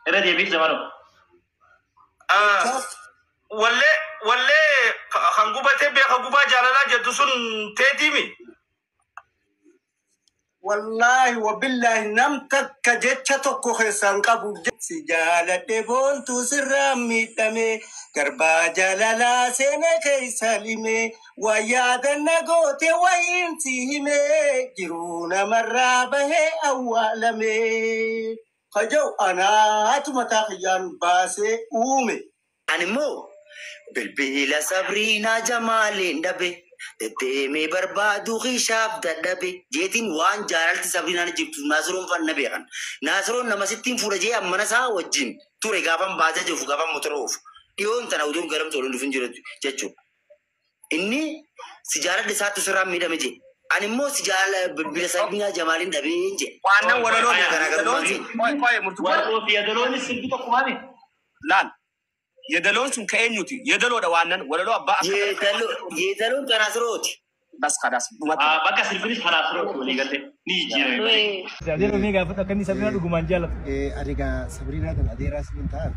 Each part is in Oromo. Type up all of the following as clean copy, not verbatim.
Irra deebiif zamanoo. Wallee wallee kan gubatee beeka gubaa jaalalaa jettu sun teetiimi. Wallaahi wabillaahi nam takka jecha tokko keessaan qabu. Si jaaladhe boontuu sirraa miidhame, garbaa jaalalaa seenee keessa lime, waa yaadanna goote wayiin si hime, jiruu namarraa bahee awwaalame. Kaja'u anaatu mataa kiyyaan baasee uume. Ani immoo bilbila Sabriinaa Jamaaliin dhabe, deddeemee barbaadu kishaaf dadhabe jeetiin waan jaalalti Sabriinaan jirtu Naasiroon fanna beekan. Naasiroon nama sittiin fuudha jee ammana isaa wajjin ture gaafan baasee jiru gaafan motora oofu. Dhiyoon tana utuun garamtu waliin dhufin jiru jechuudha. Inni si jaaladhe isaatti sirraan miidhame jee. Ani immoo si jaala bilbila Sabriinaa Jamaaliin dhabee jee. Waan walaloon Garaagarummaan siin. Qoy qoy murtuu. Warqoo fi yadaloonis sirbi tokkumaami. Laal. Yedaloon sun ka eenyuti? Yedaloodha waan walaloo abbaa akka Yeetaloon kan Naasirooti. Bas kadaas dhumatti. Bakka sirbinis kanaa firooti walii galtee ni jijjiirame. Adeeroo mee gaafata akka inni Sabriinaa dhugumaan jaallatu. Ani egaa Sabriinaa kan adeeraa siin ta'an.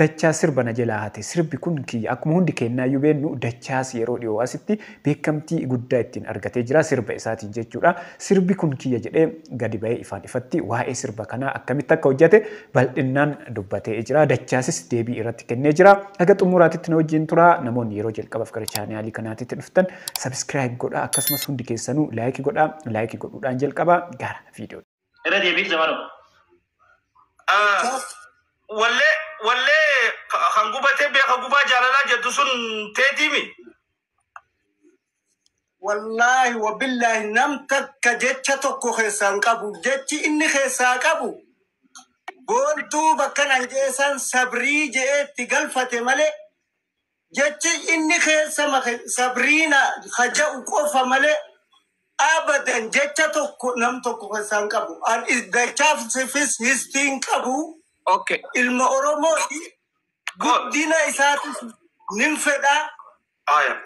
Dachaa sirba na jalaa hate, sirbi kun kiyya. Akkuma hundi kennaayyuu beennu, Dachaas yeroo dhiyoo asitti beekamtii guddaa ittiin argatee jira sirba isaatiin jechuudha. Sirbi kun kiyya jedhee gadi ba'ee ifaan ifatti waa'ee sirba kanaa akkamitti akka hojjete bal'innaan dubbatee jira. Dachaasis deebii irratti kennee jira. Haga xumuraatitti na wajjin tura. Namoonni yeroo jalqabaaf gara chaanaalii kanaatitti dhuftan subscribe godhaa, akkasumas hundi keessanuu like godhaa. Like godhuudhaan jalqabaa gara viidiyoo. Irra deebiif zamanoo. Wallee wallee kan gubatee beeka gubaa jaalalaa jettu sun teetiimi. Wallaahi wabillaahi nam takka jecha tokko keessaan qabu. Jechi inni keessaa qabu boontuu bakka nan jeesan Sabrii je'eetti galfate malee, jechi inni keessa make Sabriina haja'u qofa malee abadan jecha tokko nam tokko keessaan qabu. An dachaafis histiin qabu. Ilma Oromooti, guddina isaatis nin fedha.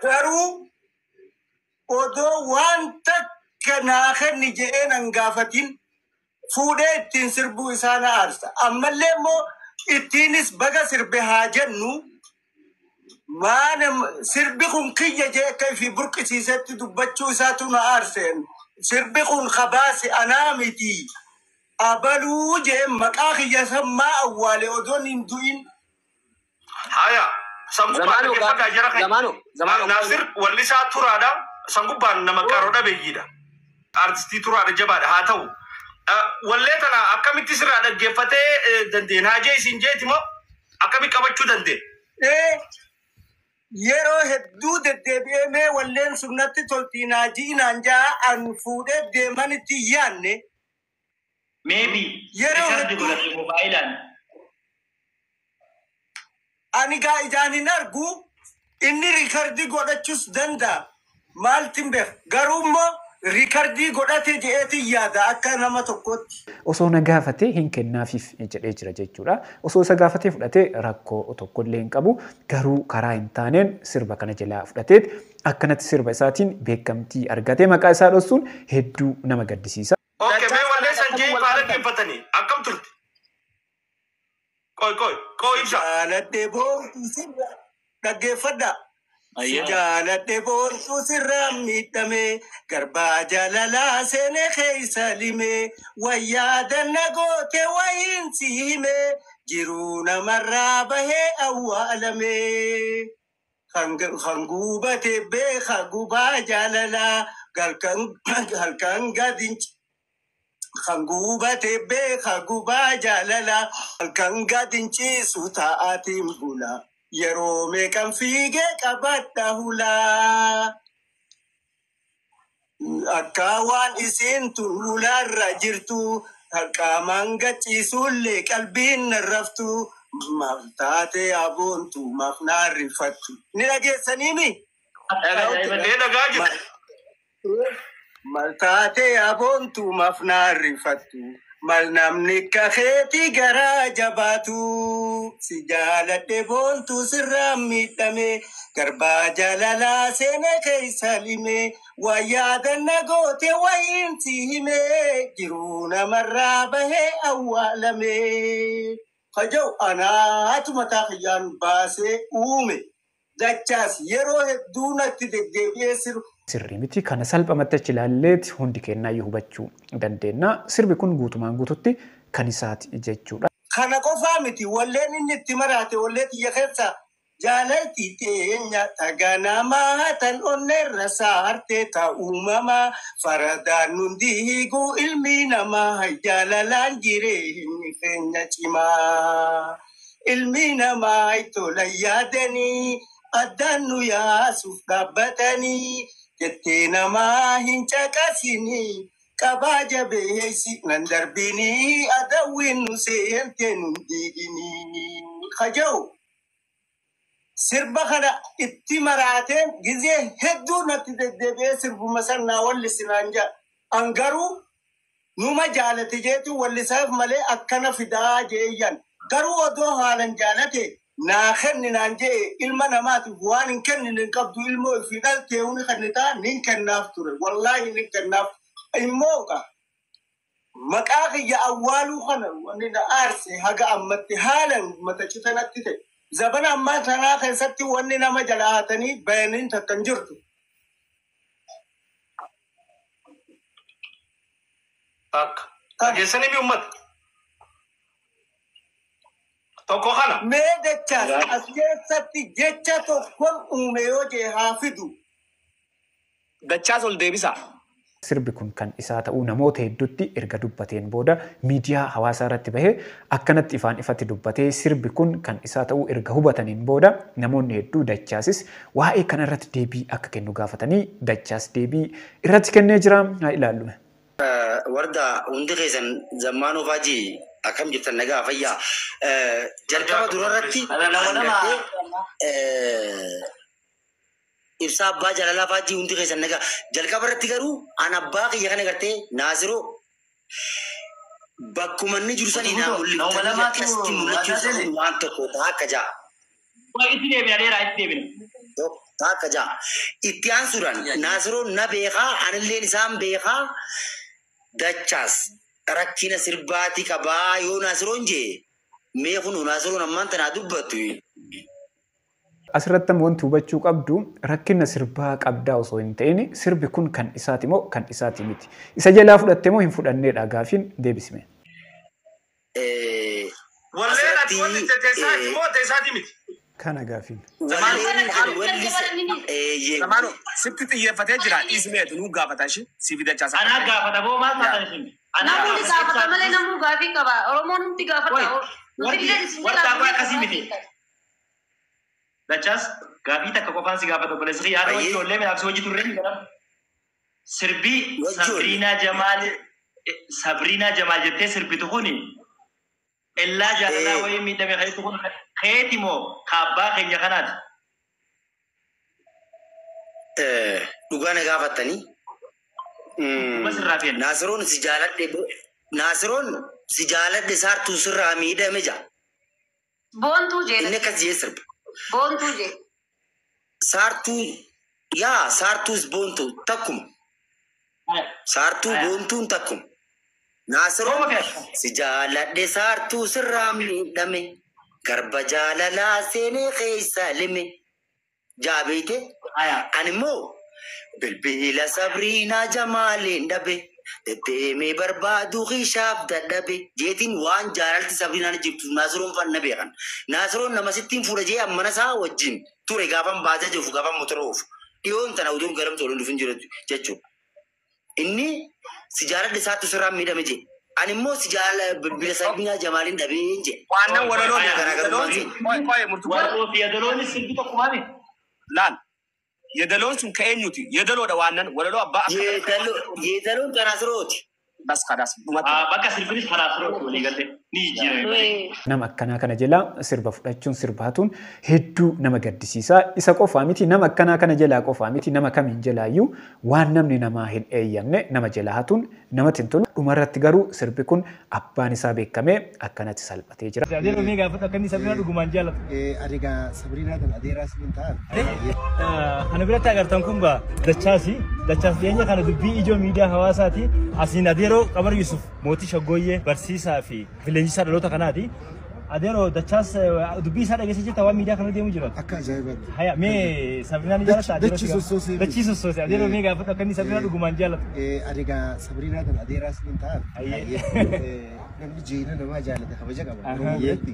Garuu odoo waan takka naa kenni je'ee nan gaafatin fuudhee ittiin sirbuu isaa na aarsa. Ammallee immoo ittiinis baga sirbe haa jennu, maan sirbi kun kiyya jee akka ifii burqisiisetti dubbachuu isaatu na aarseen. Sirbi kun kabaase anaa miti. Abaluu jee maqaa kiyya sammaa awwaale odoon hin du'in. Haya. Sangubbaan Zamaanoo dhaggeeffadhaa jara kan. Zamaanoo zamaanoo. Naasir wallisaa turaadha. Sangubbaan nama qaroo dhabeeyyiidha. Artistii turaadha, jabaadha haa ta'u. Wallee tana akkamitti sirraa dhaggeeffatee dandeen? Haajee isin jeeti moo akkamitti qabachuu dandeen? Ee, yeroo hedduu deddeebi'ee mee walleen sun natti toltii naa ji'inaan jaa an fuudhee deemanitti hin yaanne. Maybe Yeroo record hedduu godhate moobaayilaan. Ani gaa ijaan hin argu, inni record godhachuus danda'a. Maaltin beeka, garuu immoo record godhate je'eetin yaada akka nama tokkotti. Osoo na gaafatee hin kennaafiif jedhee jira jechuudha. Osoo isa gaafatee fudhatee rakkoo tokkollee hin qabu. Garuu karaa hin taaneen sirba kana jalaa fudhateet akkanatti sirba isaatiin beekamtii argatee maqaa isaa dhossuun hedduu nama gaddisiisa. Okay, mee Dachaa wallee sana san jee wal faa qabdan. Dhaggeeffatanii akkam turte? Qoy qoy qoy ibsa. Jaaladhe boontuu sirra dhaggeeffadha. Si jaaladhe boontuu sirraa miidhame, garbaa jaalalaa seenee keessa lime, wayyaa danna goote wayiin si hime, jiruu namarraa bahee awwaalame. Kan gubate beeka gubaa jaalalaa halkan gadi, kan gubate beeka gubaa jaalalaa halkan gadi ciisu ta'aatiin bula. Yeroo meeqan fiigee qabadha hulaa. Akka waan isiin tun hulaarra jirtu qaamaan gachiisullee qalbiin narraftu, maaf taate aboontu, maaf naarrifattu. Ni dhageessaniimi? Ee, dhagaa jira. Maal taate aboontu, maaf naarrifattu? Mal namni kakeetii garaa jabaatu. Si jaaladhe boontu sirraa miidhame, garbaa jaalalaa seenee keessa lime, waa yaadanna goote wayiin si hime, jiruu namarraa bahee awwaalame. Kaja'u anaatu mataa kiyyaan baasee uume. Dachaas yeroo hedduu natti deddeebi'ee sirbu. Sirrii miti kana salphumatti achi ilaalleeti hundi kennaayyuu hubachuu dandeenya. Sirbi kun guutumaan guututti kan isaati jechuudha. Kana qofaa miti walleen inni itti maraate wallee xiyya keessa jaalalti teenya taganamaa tan onneerra saartee ta'uumamaa faradaan hundi hiiguu ilmi namaa jaalalaan jireenyi keenya cimaa. Ilmi namaa tola yaadanii addaan nu yaasuuf dhaabbatanii jettee namaa hin caqasinii. Qabaa jabeessi nan darbinii adawwiin nu seentee nun diiginii. Kaja'u sirba kana itti maraateen gizee hedduu natti deddeebi'ee sirbuma sannaa wallisinaan jedha. An garuu numa jaalate jeetu wallisaaf malee akkana fidaa jeeyyan. Garuu odoo haalan jaalate naa kenni naan jee ilma namaatiif waan hin kennine hin qabdu ilmoo ifii dhaltee huni kennitaa nin kennaaf ture. Wallaahi nin kennaaf. Immoo maqaa kiyya awwaaluu kana wanni na aarse haga ammatti haalan mata citanatti ta'e. Zabana ammaa tanaa keessatti wanni nama jala hatanii bayaniin takka hin jirtu. Akka. Dhageessanii mi uummata? Tokko kana. Mee dachaas as keessatti jecha tokkon uume yoo jee haa fidu. Dachaas ol deebisaa. Sirbi kun kan isaa ta'uu namoota hedduutti erga dubbateen booda miidiyaa hawaasaa irratti bahee akkanatti ifaan ifatti dubbatee sirbi kun kan isaa ta'uu erga hubataniin booda namoonni hedduu dachaasis waa'ee kana irratti deebii akka kennu gaafatanii dachaas deebii irratti kennee jira haa ilaallu. Warda hundi keessan zammaanoo faajii akkam jirtan nagaa fayyaa. Jalqaba durarratti ibsaa abbaa jaalalaa faajii hundi keessan nagaa. Jalqaba irratti garuu an abbaa kiyya kana gartee Naasiroo bakkuma inni jiru sanii naa mul'iftanii akkasitti mul'achuu sun waan tokko ta'a akka ja'a. Itti deebina dheeraa itti deebina. Ta'a akka ja'a. Itti aansuudhaan Naasiroon na beekaa anilleen isaan beekaa dachaas rakkina sirbaatii qabaa yoo Naasiroon jee mee kun Naasiroon ammaan tanaa dubbattu. Asirratti ammoo wanti hubachuu qabdu rakkina sirbaa qabdaa osoo hin ta'in sirbi kun kan isaati moo kan isaati miti. Isa jalaa fudhatte moo hin fudhanneedha gaafiin deebisime. Walleen ati wanti teessaati moo teessaati miti? Kana gaafiin. Zamaanoo sitti xiyyeeffatee jira dhiismeetu nuu gaafata ishee si fidachaa isaa. Anaa gaafata boo maal taatan isin? Namni gaafata malee namuu gaafii qaba. Oromoon hundi gaafata. Warri akkasii miti. Dachaas gaafii takka qofaan si gaafata obboleessi kiyya yaada wajji ijoollee midhaaf si hojii turre ni jedhama. Sirbii Sabriinaa Jamaal jettee sirbitu kuni ellaa jaalalaa wayii miidhame keetu kun keeti moo kaabbaa keenya kanaati? Dhugaa na gaafattanii. Naasiroon si jaaladhe Naasiroon si jaaladhe saartuu sirraa miidhame jaa. Boontuu jee. Inni akkas jee sirba. Boontuu jee. Saartuu yaa saartuus boontuu takkuma. Saartuu boontuun takkuma. Naasiroon si jaaladhe saartuu sirraa miidhame garba jaalalaa seenee keessa lime jaabeete ani immoo bilbila Sabriinaa Jamaaliin dhabe deddeemee barbaadu kishaaf dadhabe jeetiin waan jaalalti Sabriinaan jirtu Naasiroon fanna beekan. Naasiroon nama sittiin fuudha jee ammana isaa wajjin ture gaafan baasee jiru gaafan motora oofu dhiyoon tana utuun garamtu waliin dhufin jiru jechuudha. Inni si jaaladhe isaatu sirraa miidhame jee. Ani immoo si jaala bilbila Sabriinaa Jamaaliin dhabee jee. Waan walaloon Waloo fi yadaloon sirbi tokkumaani. Laal. Yadaloon sun ka'eenyuti. Yadaloodha waan nan walaloo abbaa. Yeedaloon kan Naasirooti. Bas kadaas dhumatti. Bakka sirbinis kan Naasirooti walii galee ni jijjiirame. Nama akkanaa kana jalaa sirba fudhachuun sirbaatuun hedduu nama gaddisiisa. Isa qofaa miti nama akkanaa kana jalaa qofaa miti nama kamiin jalaayyuu waan namni namaa hin eeyyamne nama jalaa hatuun namatti hin tolu. Dhumarratti garuu sirbi kun abbaan isaa beekamee akkanatti salphatee jira. Adeeroo mee gaafadhu akka inni Sabriinaa dhugumaan jaallatu. Ani egaa Sabriinaa tan adeeraa siin ta'a. Kana biratti agartan kun gaa dachaasi. Dachaas dhiyeenya kana dubbii ijoo miidiyaa hawaasaati. Asiin adeeroo Qamar Yusuf mootii Shaggooyyee barsiisaa fi leenjisaa dhaloota kanaati. Adeeroo Dachaas dubbii isaa dhageessee jirta waan miidiyaa kana deemu jiraatu. Akka ajaa'ibaatti. Haya mee Sabriinaa ni jaalatta adeeroo? Dachii sossoosee. Dachii sossoosee adeeroo mee gaafadhu akka inni Sabriinaa dhugumaan jaallatu. Ani egaa Sabriinaa tan adeeraas ni ta'aaf. Ayyee. Namni jiina namaa jaalate kabaja qaba. Oromoo biratti.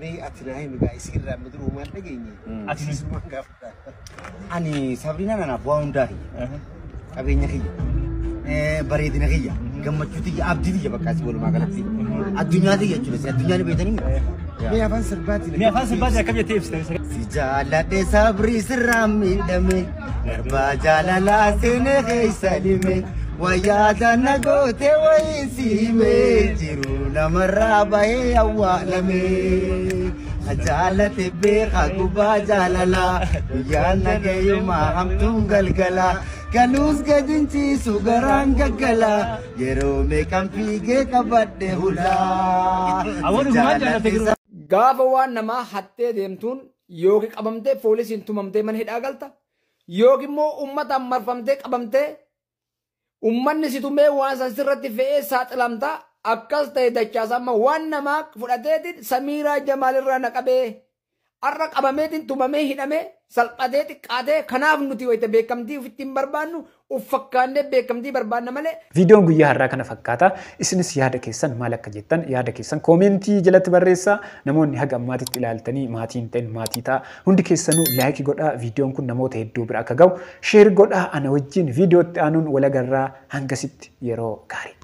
Mee ati naa himi gaa isiirraa amma duruu maal dhageenye? Ati Isumaan gaafadha. Ani Sabriinaan anaaf waa hundaa kiyya. Qabeenya kiyya. Bareedina kiyya. Gammachuu tiyya. Abdii tiyya bakka asii walumaa galatti. Addunyaa tiyya jechuudha. Addunyaa ni beektanii. Mee afaan sirbaatiin. Mee afaan sirbaatiin akkam jettee ibsite? Si jaaladhe sabrii sirraa miidhame darbaa jaalalaa seenee keessa dhime wayyaa na goote wayii siime jiru namarraa bahee awwaalame. Jaalate beekaa gubbaa jaalalaa guyyaan nagayumaa hamtuun galgalaa galuus gadinchiisu garaan gaggalaa yeroo meeqan fiigee qabadhe hulaa. Awwa dhugumaan jaalatte jiru. Gaafa waan namaa hattee deemtuun yookiin qabamtee poolisiin tumamtee mana hidhaa galta yookiin immoo uummataan marfamtee qabamtee uummanni si tumee waan san sirratti fe'ee saaxilamta. Akkas ta'e Dachaas amma waan namaa fudhateetiin Samiiraa Jamaalirraa naqabee har'a qabameetiin tumamee hidhamee salphatee xiqqaatee. Kanaaf nuti wayita beekamtii ofitti hin barbaannu, uf fakkaannee beekamtii barbaanna malee. Viidiyoon guyyaa har'aa kana fakkaata. Isinis yaada keessan maal akka jettan yaada keessan koomentii jalatti barreessaa. Namoonni haga ammaatitti ilaaltanii maatii hin ta'in maatii ta'a. Hundi keessanuu like godhaa. Viidiyoon kun namoota hedduu bira akka ga'u share godhaa. Ana wajjin viidiyootti aanuun walagarraa hangasitti yeroo gaarii.